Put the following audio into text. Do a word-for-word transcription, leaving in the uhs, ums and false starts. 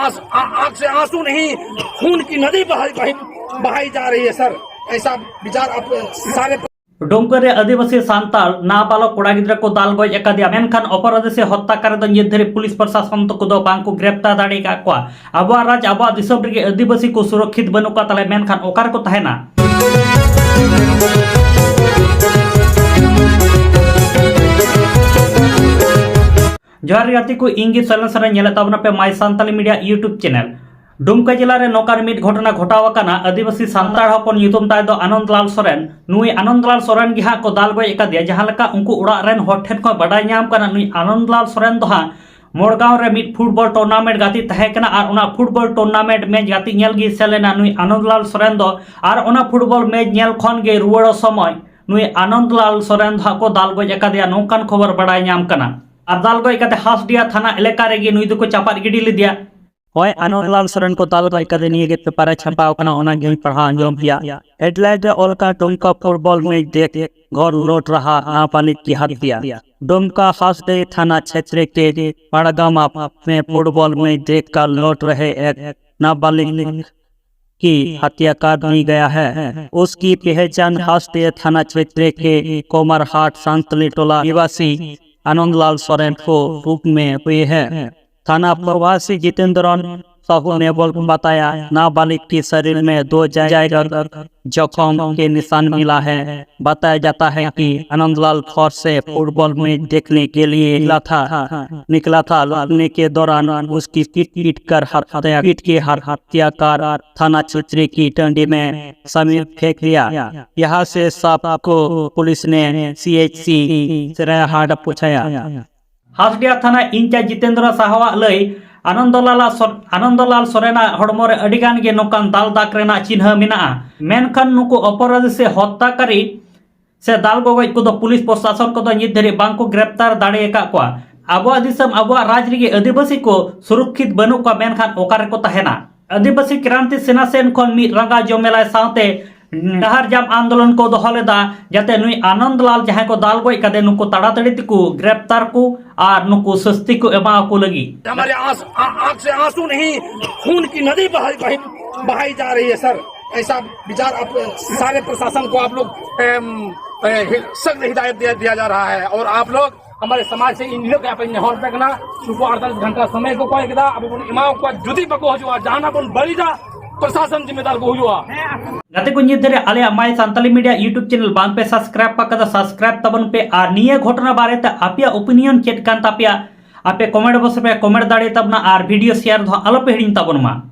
आंस, आ, आंख से आंसू नहीं, खून की नदी बहाई, बहाई, बहाई जा रही है सर। ऐसा विचार आप सारे डुमका ᱨᱮ ᱟᱹᱫᱤᱵᱟᱹᱥᱤ ᱥᱟᱱᱛᱟᱲ ᱱᱟᱵᱟᱞᱚᱠ ᱠᱚᱲᱟ ᱜᱤᱫᱽᱨᱟᱹ ᱠᱚ ᱫᱟᱞ ᱜᱚᱡ ᱟᱠᱟᱫᱮᱭᱟ, ᱢᱮᱱᱠᱷᱟᱱ ᱚᱯᱚᱨᱟᱫᱤᱥᱤ ᱦᱚᱛᱛᱟᱠᱟᱨᱤ ᱫᱚ ᱱᱤᱛ ᱫᱷᱟᱹᱨᱤᱡ ᱯᱩᱞᱤᱥ ᱯᱨᱚᱥᱟᱥᱚᱱ ᱛᱟᱠᱚ ᱫᱚ ᱵᱟᱝ ᱠᱚ ᱜᱨᱮᱯᱛᱟᱨ ᱫᱟᱲᱮ ᱟᱠᱟᱫ ᱠᱚᱣᱟ᱾ ᱟᱵᱚᱣᱟᱜ ᱨᱟᱡᱽ, ᱟᱵᱚᱣᱟᱜ ᱫᱤᱥᱚᱢ ᱨᱮᱜᱮ ᱟᱹᱫᱤᱵᱟᱹᱥᱤ ᱠᱚ ᱥᱩᱨᱚᱠᱷᱤᱛ ᱵᱟᱹᱱᱩᱜ ᱠᱚᱣᱟ, ᱛᱟᱦᱞᱮ ᱢᱮᱱᱠᱷᱟᱱ ᱚᱠᱟ ᱨᱮᱠᱚ ᱛᱟᱦᱮᱱᱟ? ᱡᱚᱦᱟᱨ ᱜᱮ ᱜᱟᱛᱮ ᱠᱚ, ᱤᱧ ᱜᱮ ᱥᱚᱭᱞᱮᱱ ᱥᱚᱨᱮᱱ, ᱧᱮᱞᱮᱫ ᱛᱟᱵᱚᱱᱟ ᱯᱮ My Santali Media YouTube channel᱾ ᱰᱩᱢᱠᱟ ᱡᱮᱞᱟ ᱨᱮ ᱱᱚᱝᱠᱟᱱ ᱢᱤᱫ ᱜᱷᱚᱴᱚᱱᱟ ᱜᱷᱚᱴᱟᱣ ᱟᱠᱟᱱᱟ᱾ ᱟᱹᱫᱤᱵᱟᱹᱥᱤ ᱥᱟᱱᱛᱟᱲ ᱦᱚᱯᱚᱱ, ᱧᱩᱛᱩᱢ ᱛᱟᱭ ᱫᱚ ᱟᱱᱚᱱᱫ ᱞᱟᱞ ᱥᱚᱨᱮᱱ᱾ ᱱᱩᱭ ᱟᱱᱚᱱᱫ ᱞᱟᱞ ᱥᱚᱨᱮᱱ ᱜᱮ ᱦᱟᱸᱜ ᱠᱚ ᱫᱟᱞ ᱜᱚᱡ ᱟᱠᱟᱫᱮᱭᱟ, ᱡᱟᱦᱟᱸ ᱞᱮᱠᱟ ᱩᱱᱠᱩ ᱚᱲᱟᱜ ᱨᱮᱱ ᱦᱚᱲ ᱴᱷᱮᱱ ᱠᱷᱚᱱ ᱵᱟᱰᱟᱭ ᱧᱟᱢ ᱠᱟᱱᱟ᱾ ᱱᱩᱭ ᱟᱱᱚᱱᱫ ᱞᱟᱞ ᱥᱚᱨᱮᱱ ᱫᱚ ᱦᱟᱸᱜ ᱢᱚᱲᱜᱟᱸᱣ ᱨᱮ ᱢᱤᱫ ᱯᱷᱩᱴᱵᱚᱞ ᱴᱩᱨᱱᱟᱢᱮᱱᱴ ᱜᱟᱛᱮᱜ ᱛᱟᱦᱮᱸ ᱠᱟᱱᱟ ᱟᱨ ᱚᱱᱟ ᱯᱷᱩᱴᱵᱚᱞ ᱴᱩᱨᱱᱟᱢᱮᱱᱴ ᱢᱮᱪ ᱜᱟᱛᱮᱜ ᱧᱮᱞ ᱜᱮ ᱥᱮᱱ ᱞᱮᱱᱟ ᱱᱩᱭ ᱟᱱᱚᱱᱫ ᱞᱟᱞ ᱥᱚᱨᱮᱱ ᱫᱚ᱾ ᱟᱨ ᱚᱱᱟ ᱯᱷᱩᱴᱵᱚᱞ ᱢᱮᱪ ᱧᱮᱞ ᱠᱷᱚᱱ ᱜᱮ ᱨᱩᱣᱟᱹᱲᱚᱜ ᱥᱚᱢᱚᱭ ᱱᱩᱭ ᱟᱱᱚᱱᱫ ᱞᱟᱞ ᱥᱚᱨᱮᱱ ᱫᱚ ᱦᱟᱸᱜ ᱠᱚ ᱫᱟᱞ ᱜᱚᱡ ᱟᱠᱟᱫᱮᱭᱟ, ᱱᱚᱝᱠᱟᱱ ᱠᱷᱚᱵᱚᱨ ᱵᱟᱰᱟᱭ ᱧᱟᱢ ᱠᱟᱱᱟ᱾ ᱟᱨ ᱫᱟᱞ ᱜᱚᱡ ᱠᱟᱛᱮ ᱦᱟᱥᱰᱤᱦᱟ ᱛᱷᱟᱱᱟ ᱮᱞᱟᱠᱟ ᱨᱮᱜᱮ ᱱᱩᱭ ᱫᱚᱠᱚ ᱪᱟᱯᱟᱫ ᱜᱤᱰᱤ ᱞᱮᱫᱮᱭᱟ᱾ ᱦᱳᱭ, ᱟᱱᱚᱱᱫ ᱞᱟᱞ ᱥᱚᱨᱮᱱ ᱠᱚ ᱫᱟᱞ ᱜᱚᱡ ᱠᱟᱫᱮ, ᱱᱤᱭᱟᱹ ᱜᱮ ᱯᱮᱯᱟᱨ ᱨᱮ ᱪᱷᱟᱯᱟᱣ ᱠᱟᱱᱟ, ᱚᱱᱟ ᱜᱮᱧ ᱯᱟᱲᱦᱟᱣ ᱟᱸᱡᱚᱢ ᱯᱮᱭᱟ᱾ ᱦᱮᱰᱞᱟᱭᱤᱱ ᱨᱮ ᱚᱞ ᱠᱟᱱᱟ, "ᱰᱩᱢᱠᱟ ᱯᱷᱩᱴᱵᱚᱞ ᱢᱮᱪ ᱫᱮᱠᱷ ᱜᱷᱚᱨ ᱞᱚᱴ ᱨᱟᱦᱟ ᱱᱟᱵᱟᱞᱤᱜ ᱠᱤ ᱦᱟᱛᱭᱟ, ᱰᱩᱢᱠᱟ ᱦᱟᱥᱰᱤ ᱛᱷᱟᱱᱟ ᱪᱷᱮᱛᱨᱮ ᱠᱮ ᱯᱟᱲᱟᱜᱟᱢᱟ ᱢᱮ ᱯᱷᱩᱴᱵᱚᱞ ᱢᱮᱪ ᱫᱮᱠᱷ ᱠᱟᱨ ᱞᱚᱴ ᱨᱟᱦᱮ ᱮᱠ ᱱᱟᱵᱟᱞᱤᱜ ᱠᱤ ᱦᱟᱛᱭᱟ ᱠᱟᱨ ᱫᱤ ᱜᱟᱭᱟ ᱦᱮ, ᱩᱥᱠᱤ ᱯᱮᱦᱪᱟᱱ ᱦᱟᱥᱰᱤ ᱛᱷᱟᱱᱟ ᱪᱷᱮᱛᱨᱮ ᱠᱮ ᱠᱚᱢᱟᱨᱦᱟᱴ ᱥᱟᱱᱛᱟᱞᱤ ᱴᱚᱞᱟ ᱱᱤᱵᱟᱥᱤ ᱟᱱᱚᱱᱫ ᱞᱟᱞ ᱥᱚᱨᱮᱱ ᱠᱚ ᱨᱩᱯ ᱢᱮ ᱦᱩᱭ ᱦᱮ।" थाना प्रवासी जितेंद्रन साहू ने बोल बताया, नाबालिग के शरीर में दो जगह जख्म के निशान मिला है। बताया जाता है कि आनंदलाल घर से फुटबॉल मैच देखने के लिए निकला था। निकला था। लौटने के दौरान उसकी पीट पीट कर हत्या, पीट के हर हत्या कर थाना क्षेत्र की डंडी में समेत फेंक दिया। यहाँ से शव को पुलिस ने सीएचसी सिराहाट पहुंचाया। ᱦᱟᱥᱰᱤᱦᱟ ᱛᱷᱟᱱᱟ ᱤᱱᱪᱟᱨᱡᱽ ᱡᱤᱛᱮᱱᱫᱨᱚ ᱥᱟᱦᱟᱣᱟᱜ ᱞᱟᱹᱭ, ᱟᱱᱚᱱᱫᱚᱞᱟᱞᱟᱜ ᱥᱚᱨ-, ᱟᱱᱚᱱᱫᱚᱞᱟᱞ ᱥᱚᱨᱮᱱᱟᱜ ᱦᱚᱲᱢᱚ ᱨᱮ ᱟᱹᱰᱤ ᱜᱟᱱ ᱜᱮ ᱱᱚᱝᱠᱟᱱ ᱫᱟᱞ ᱫᱟᱜᱽ ᱨᱮᱱᱟᱜ ᱪᱤᱱᱦᱟᱹ ᱢᱮᱱᱟᱜᱼᱟ, ᱢᱮᱱᱠᱷᱟᱱ ᱱᱩᱠᱩ ᱚᱯᱚᱨᱟᱫᱷᱤ ᱥᱮ ᱦᱚᱛᱛᱟᱠᱟᱨᱤ ᱥᱮ ᱫᱟᱞ ᱜᱚᱜᱚᱡ ᱠᱚᱫᱚ ᱯᱩᱞᱤᱥ ᱯᱨᱚᱥᱟᱥᱚᱱ ᱠᱚᱫᱚ ᱱᱤᱛ ᱫᱷᱟᱹᱨᱤᱡ ᱵᱟᱝ ᱠᱚ ᱜᱨᱮᱯᱛᱟᱨ ᱫᱟᱲᱮ ᱟᱠᱟᱫ ᱠᱚᱣᱟ᱾ ᱟᱵᱚᱣᱟᱜ ᱫᱤᱥᱚᱢ, ᱟᱵᱚᱣᱟᱜ ᱨᱟᱡᱽ ᱨᱮᱜᱮ ᱟᱹᱫᱤᱵᱟᱹᱥᱤ ᱠᱚ ᱥᱩᱨᱚᱠᱠᱷᱤᱛ ᱵᱟᱹᱱᱩᱜ ᱠᱚᱣᱟ, ᱢᱮᱱᱠᱷᱟᱱ ᱚᱠᱟ ᱨᱮᱠᱚ ᱛᱟᱦᱮᱱᱟ? ᱟᱹᱫᱤᱵᱟᱹᱥᱤ ᱠᱨᱟᱱᱛᱤ ᱥᱮᱱᱟ ᱥᱮᱱ ᱠᱷᱚᱱ ᱢᱤᱫ ᱨᱟᱸᱜᱟᱣ ᱡᱚᱢᱮᱞᱟᱭ ᱥᱟᱶᱛᱮ ᱰᱟᱦᱟᱨ ᱡᱟᱢ ᱟᱱᱫᱳᱞᱚᱱ ᱠᱚ ᱫᱚᱦᱚ ᱞᱮᱫᱟ, ᱡᱟᱛᱮ ᱱᱩᱭ ᱟᱱᱚᱱᱫ ᱞᱟᱞ ᱡᱟᱦᱟᱸᱭ ᱠᱚ ᱫᱟᱞ ᱜᱚᱡ ᱠᱟᱫᱮ, ᱱᱩᱠᱩ ᱛᱟᱲᱟᱛᱟᱲᱤ ᱛᱮᱠᱚ ᱜᱨᱮᱯᱛᱟᱨ ᱠᱚ ᱟᱨ ᱱᱩᱠᱩ ᱥᱟᱹᱥᱛᱤ ᱠᱚ ᱮᱢᱟ ᱠᱚ ᱞᱟᱹᱜᱤᱫ᱾ हमारे आंस, आ, आंख से आंसू नहीं, खून की नदी बहाई, बहाई, बहाई जा रही है सर। ऐसा विचार आप सारे प्रशासन को आप लोग, एम, ए, हि- सख्त हिदायत दिया, दिया जा रहा है। और आप लोग हमारे समाज से इन लोग यहाँ पे नेहर पे करना, ᱱᱩᱠᱩ ᱟᱴ ᱜᱮᱞ ᱜᱷᱚᱱᱴᱟ ᱥᱚᱢᱚᱭ ᱠᱚ ᱠᱚᱭ ᱠᱮᱫᱟ, ᱟᱵᱚ ᱵᱚᱱ ᱮᱢᱟ ᱠᱚᱣᱟ, ᱡᱩᱫᱤ ᱵᱟᱠᱚ ᱦᱤᱡᱩᱜᱼᱟ, ᱡᱟᱦᱟᱱᱟᱜ ᱵᱚᱱ ᱵᱟᱹᱲᱤᱡᱟ, ᱯᱨᱚᱥᱟᱥᱚᱱ ᱡᱤᱢᱢᱮᱫᱟᱨ ᱠᱚ ᱦᱩᱭᱩᱜᱼᱟ᱾ ᱜᱟᱛᱮ ᱠᱚ, ᱱᱤᱛ ᱫᱷᱟᱹᱨᱤᱡ ᱟᱞᱮᱭᱟᱜ My Santali Media YouTube channel ᱵᱟᱝ ᱯᱮ subscribe ᱟᱠᱟᱫᱟ, subscribe ᱛᱟᱵᱚᱱ ᱯᱮ᱾ ᱟᱨ ᱱᱤᱭᱟᱹ ᱜᱷᱚᱴᱚᱱᱟ ᱵᱟᱨᱮᱛᱮ ᱟᱯᱮᱭᱟᱜ opinion ᱪᱮᱫ ᱠᱟᱱ ᱛᱟᱯᱮᱭᱟ, ᱟᱯᱮ comment box ᱨᱮᱯᱮ comment ᱫᱟᱲᱮᱭᱟᱛᱟᱵᱚᱱᱟ ᱟᱨ video share ᱫᱚ ᱦᱟᱸᱜ ᱟᱞᱚᱯᱮ ᱦᱤᱲᱤᱧ ᱛᱟᱵᱚᱱ ᱢᱟ᱾